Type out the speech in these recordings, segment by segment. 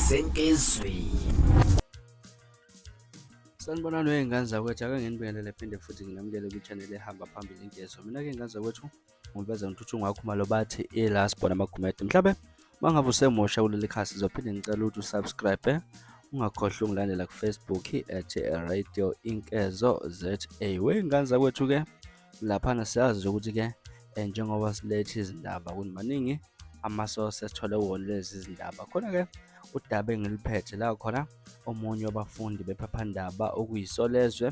Senkezweni. Sanibonani wey'ngane zakwethu, ake nginibingelele phinde futhi nginamukele kwi-channel ehamba phambili Inkezo. Mina-ke ngane zakwethu ngiveza ngithuthi ungakhumalo bathi i-last born amagumede. Mhlawumbe uma ngabe usemusha kuleli khasi ngizophinde ngicela ukuthi usubscribe, ungakhohlwa ungilandela ku-Facebook at Radio Inkezo ZA. Wey'ngane zakwethu-ke laphana siyazi ukuthi-ke njengoba siletha izindaba ukuthi maningi amasource esithole wona lezi zindaba. Khona-ke udaba engiluphethe la khona omunye wabafundi bephephandaba okuyiSolezwe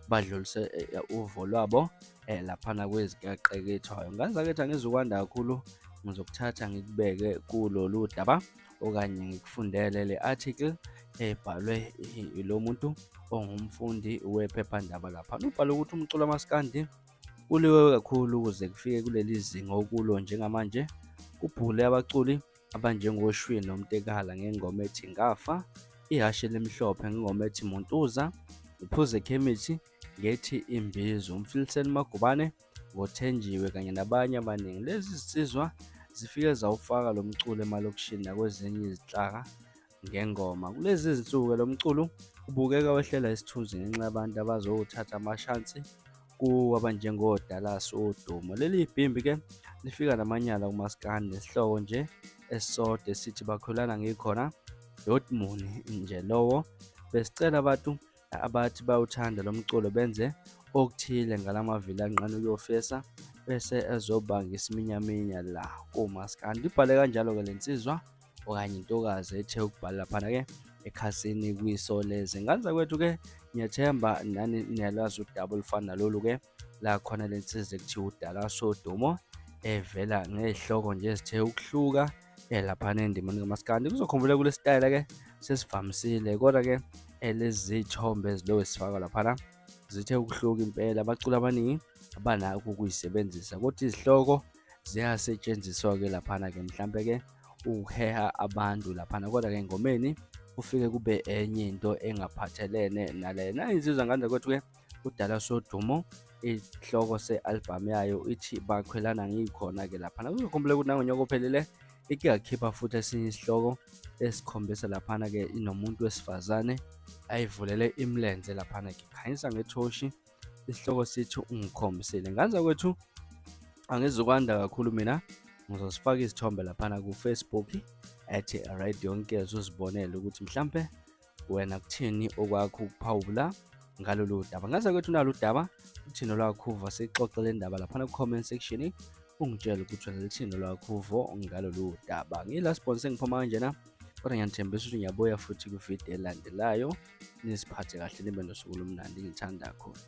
badlulise uvo lwabo laphana kwezikaqekethwayo. Ngane zakithi angizukwanda kakhulu, ngizokuthatha ngikubeke kulolu daba okanye ngikufundele le article ebhalwe ilo muntu ongumfundi wephephandaba laphana. Ubhale ukuthi umculo wamaskandi kuliwe kakhulu ukuze kufike kuleli zinga okulo njengamanje. Kubhule abaculi abanjengoShwi noMtekhala ngengoma ethi Ngafa, Ihhashi Elimhlophe ngengoma ethi Muntuza, uPhuzekhemisi ngethi Imbizo, uMfiliseni Magubane ngoThenjiwe kanye nabanye abaningi. Lezi zinsizwa zifike zawufaka lo mculo emalokishini nakwezinye izinhlaka ngengoma. Kulezi zinsuku lo mculo ubukeka wehlela isithunzi ngenxa yabantu abazowuthatha amashansi kuwo abanjengoDallas Wodumo. Leli bhimbi-ke lifika namanyala kumaskandi nesihloko nje esisodwa esithi bakhulana ngikhona Dortmund nje lowo. Besicela abantu abathi bawuthanda lo mculo benze okuthile ngalamavili anqane ukuyofesa bese ezobanga isiminyaminya la kumaskandi. Ibhale kanjalo-ke le nsizwa okanye intokazi ethe ukubhala laphana-ke ekhasini kwiSolezwe. Ngane zakwethu-ke ngiyathemba nani niyalwazi udaba olufana nalolu-ke la khona le nsizwa ekuthiwa uDallas Wodumo evela ngey'hloko nje ezithe ukuhluka laphana endimeni kamaskandi. Kuzokhumbula kule sitayela-ke sesivamisile kodwa-ke lezi zithombe eziloku sifakwa laphana zithe ukuhluka impela. Abaculi abaningi banakho ukuyisebenzisa kodwa izihloko ziyasetshenziswa-ke laphana-ke mhlampe-ke ukuheha abantu laphana kodwa-ke engomeni kufike kube enye into engaphathelene nalena. Insizwa ngane zakwethu-ke uDallas Wodumo isihloko se-albhamu yayo ithi Bakhwelana Ngikhona-ke laphana. Kuzokhumbuleka ukuthi nangonyaka ophelile ike yakhipha futhi esinye isihloko esikhombisa laphana-ke inomuntu wesifazane ayivulele imilenze laphana-ke khanyisa ngethoshi, isihloko sithi Ungikhombisile. Ngane zakwethu angizukwanda kakhulu mina, ngizosifaka izithombe laphana ku-Facebook at Radio Nkezo uzibonele ukuthi mhlampe wena kuthini okwakho ukuphawula ngalolu daba. Ngaze kwethu nalo udaba uthini olwakho uvo, sixoxe le ndaba laphana ku-comment section, ungitshele ukuthi wena lithini olwakho uvo ngalolu daba. Ngila sponsor ngiphuma kanjena kodwa ngiyanithembisa ukuthi ngiyabuya futhi kwividiyo elandelayo. Niziphathe kahle nibe nosuku olumnandi, ngithanda kakhulu.